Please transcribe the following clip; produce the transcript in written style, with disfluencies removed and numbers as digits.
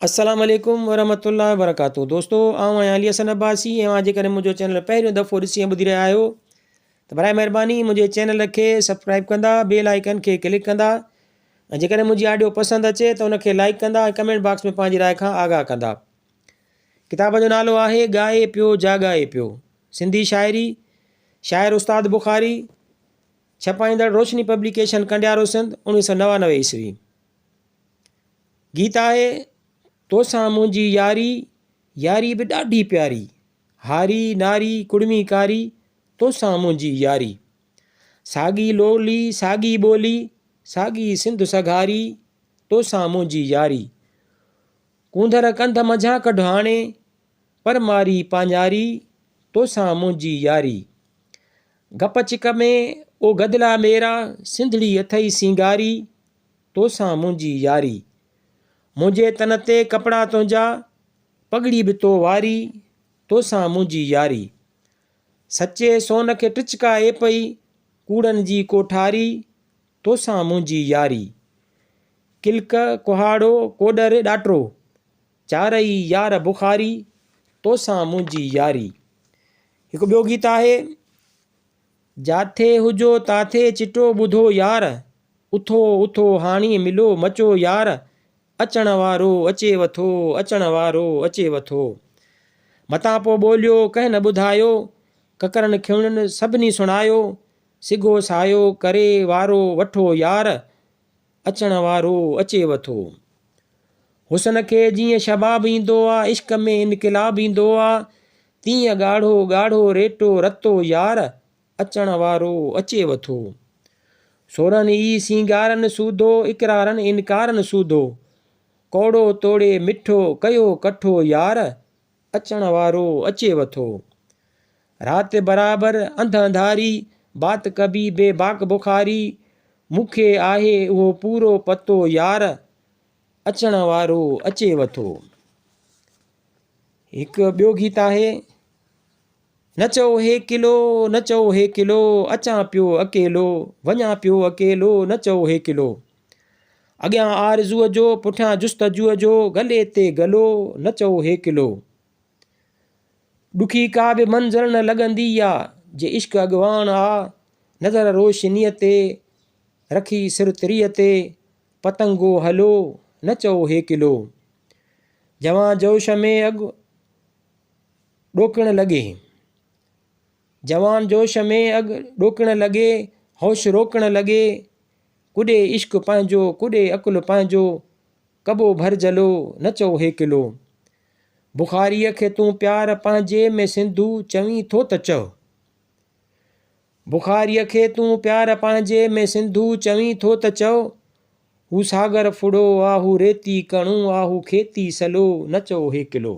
السلام عليڪم ورحمة الله وبرڪاته دوستو آئون آهيان علي حسن عباسي ۽ اوهان جيڪڏهن منهنجو چينل پهريون دفعو ڏسي ۽ ٻڌي رهيا آهيو ته برائي مهرباني منهنجي چينل کي سبسڪرائب ڪندا بيل آئيڪن کي ڪلڪ ڪندا ۽ جيڪڏهن منهنجي آڊيو پسند اچي ته ان کي لائڪ ڪندا ۽ ڪمينٽ باڪس ۾ پنهنجي راء کان آگاهه ڪندا ڪتاب جو نالو آهي ڳائي پيو جاڳائي پيو سنڌي شاعري شاعر استاد بخاري ڇپائيندڙ روشني پبليڪيشن ڪنڊيارو سنڌ 1999 عيسوي گيت آهي، توسان منهنجي ياري، ياري به ڏاڍي پياري، هاري ناري ڪڙمي ڪاري، توسان منهنجي ياري. ساڳي لولي ساڳي ٻولي، ساڳي سنڌ سگهاري، توسان منهنجي ياري. ڪونڌر ڪنڌ منجهان ڪڍ هاڻي، پر ماري پاڃاري، توسان منهنجي ياري. گپ چڪ ۾ او گدلا ميرا، سنڌڙي اٿئي سينگاري، توسان منهنجي ياري. منهنجي تن تي ڪپڙا تنهنجا، پڳڙي به تو واري، توسان منهنجي ياري. سچي سون کي ٽچڪائي پئي، ڪوڙن جي ڪوٺاري، توسان منهنجي ياري. ڪلڪ، ڪهاڙو، ڪوڏر، ڏاٽرو، چارئي يار بخاري، توسان منهنجي ياري. هڪ ٻيو گيت آهي. جاٿي هجو تاٿي چٽو ٻڌو يار، اٿو اٿو هاڻي ملو مچو يار، اچڻ وارو اچيو ٿو، اچڻ وارو اچيو ٿو. متان پو ٻوليو ڪنهن نه ٻڌايو، ڪڪرن کيڻن سڀني سڻايو، سگهو سايو ڪري وارو وٺو يار، اچڻ وارو اچيو ٿو. حسن کي جيئن شباب ايندو آ، عشق ۾ انقلاب ايندو آ، تيئن ڳاڙهو ڳاڙهو ريٽو رتو يار، اچڻ وارو اچيو ٿو. سورن ئي سينگارن سوڌو، اقرارن انڪارن سوڌو، ڪوڙو توڙي مٺو ڪيو ڪٺو يار، اچڻ وارو اچيو ٿو. رات برابر انڌ انڌاري، بات ڪبي بي باڪ بخاري، مون کي آهي اهو پورو پتو يار، اچڻ وارو اچيو ٿو. هڪ ٻيو گيت آهي. نه چئو هي قلعو، نه چئو هي قلعو، اچان پيو اڪيلو، وڃان پيو اڪيلو، نه چئو هي قلعو. اڳيان آرزوء جو، پٺيان جستجوء جو، گلي تي گلو، نه چئو هي قلعو. ڏکي ڪا به منزل نه لڳندي آ، جي عشق اڳواڻ آ، نظر روشنيء تي، رکي سر تريء تي، پتنگو هلو، نه چئو هي قلعو. جوان جوش ۾ اڳ ڏوڪڻ لڳي. جوان جوش ۾ اڳ ڏوڪڻ لڳي، هوش روڪڻ لڳي، ڪڏي عشق پنهنجو، ڪڏي عقل پنهنجو، ڪٻو ڀرجهلو، نه چئو هيڪلو. بخاريء کي تون پيار پنهنجي ۾ سنڌو چوين ٿو ته چئو. بخاريء کي تون پيار پنهنجي ۾ سنڌو چوين ٿو ته چئو. هو ساگر ڦڙو آ، هو ريتي ڪڻو آ، هو کيتي سلو، نه چئو هيڪلو.